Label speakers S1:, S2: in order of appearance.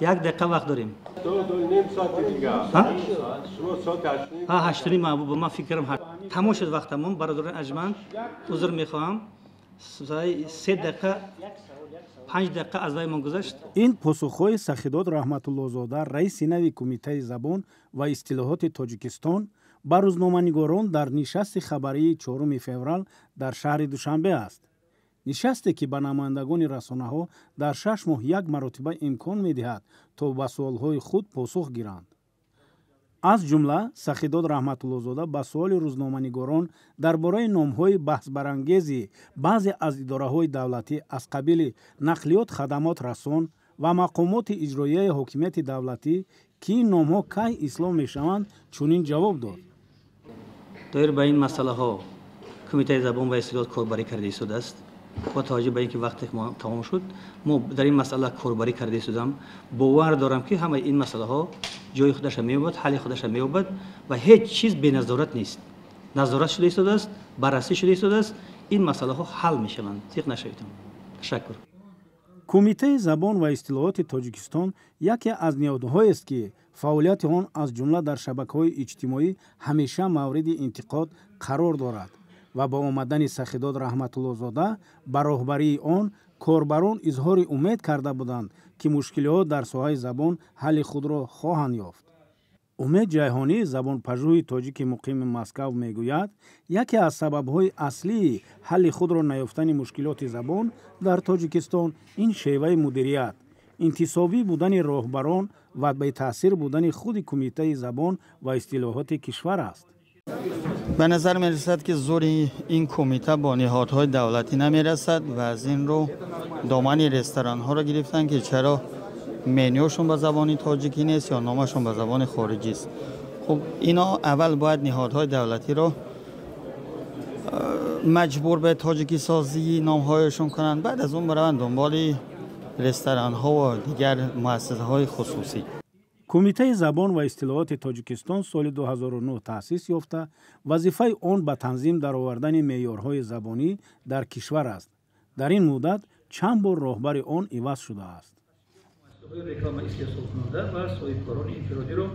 S1: Як дақиқа вақт дорем.
S2: 2.5 соати дигар. Шумо соати 8:30.
S1: 8:30. Ман фикрам тамом шуд вақтамон. Бародарони арҷманд, узр мехоҳам, 3 дақиқа, 5 дақиқа аз ваймон гузашт.
S3: Ин посухҳои Сахидод Раҳматуллозода, раиси нави Кумитаи забон ва истилоҳоти Тоҷикистон, ба рӯзноманигорон дар нишасти хабарии 4 феврал дар шаҳри Душанбе аст. Нишасте, ки ба намояндагони расонаҳо дар 6 моҳ як маротиба имкон медиҳад, то ба суолҳои худ посух гиранд. Аз ҷумла Сахидод Раҳматуллозода ба суоли рӯзноманигорон дар бораи номҳои баҳсбарангези баъзе аз идораҳои давлатӣ аз қабили Нақлиёт хадамот расон ва мақомоти иҷроияи ҳокимияти давлатӣ, ки ин номҳо кай ислоҳ мешаванд, чунин ҷавоб дод:
S1: Доир ба ин масъалаҳо Кумитаи забон ва истилоҳот корбарӣ карда истодааст. Бо таваҷҷӯҳ ба ин ки вақте тамом шуд, мо дар ин масъала корбарӣ карда истодам. Бовар дорам, ки ҳамаи ин масъалаҳо ҷои худаша меёбад, ҳалли худаша меёбад ва ҳеҷ чиз беназорат нест. Назорат шуда истодааст, баррасӣ шуда истодааст, ин масъалаҳо ҳал мешаванд, зиқ нашавед. Ташаккур.
S3: Кумитаи забон ва истилоҳоти Тоҷикистон яке аз ниҳодҳоест, ки фаъолияти он, аз ҷумла дар шабакаҳои иҷтимоӣ, ҳамеша мавриди интиқод қарор дорад ва бо омадани Сахидод Раҳматуллозода ба роҳбарии он корбарон изҳори умед карда буданд, ки мушкилиҳо дар соҳаи забон ҳалли худро хоҳанд ёфт. Умед Ҷайҳонӣ, забонпажӯҳи тоҷики муқими Москав, мегӯяд, яке аз сабабҳои аслии ҳалли худро наёфтани мушкилоти забон дар Тоҷикистон ин шеваи мудирият, интисобӣ будани роҳбарон ва бетаъсир будани худи Кумитаи забон ва истилоҳоти кишвар аст.
S4: Ба назар мерасад, ки зӯри ин кумита бо ниҳодҳои давлатӣ намерасад ва аз ин рӯ домани ресторанҳоро гирифтанд, ки чаро менюшон ба забони тоҷикӣ нест ё номашон ба забони хориҷист. Хуб, ино аввал бояд ниҳодҳои давлатиро маҷбур ба тоҷикисозии номҳояшон кунанд, баъд аз он бараванд дунболи ресторанҳо ва дигар муассисаҳои хусусӣ.
S3: Кумитаи забон ва истилоҳоти Тоҷикистон соли 2009 таъсис ёфта, вазифаи он ба танзим даровардани меъёрҳои забонӣ дар кишвар аст. Дар ин муддат чанд бор роҳбари он иваз шудааст.
S1: Реклама истеҳсолкунанда ва соҳибкорони инфиродиро.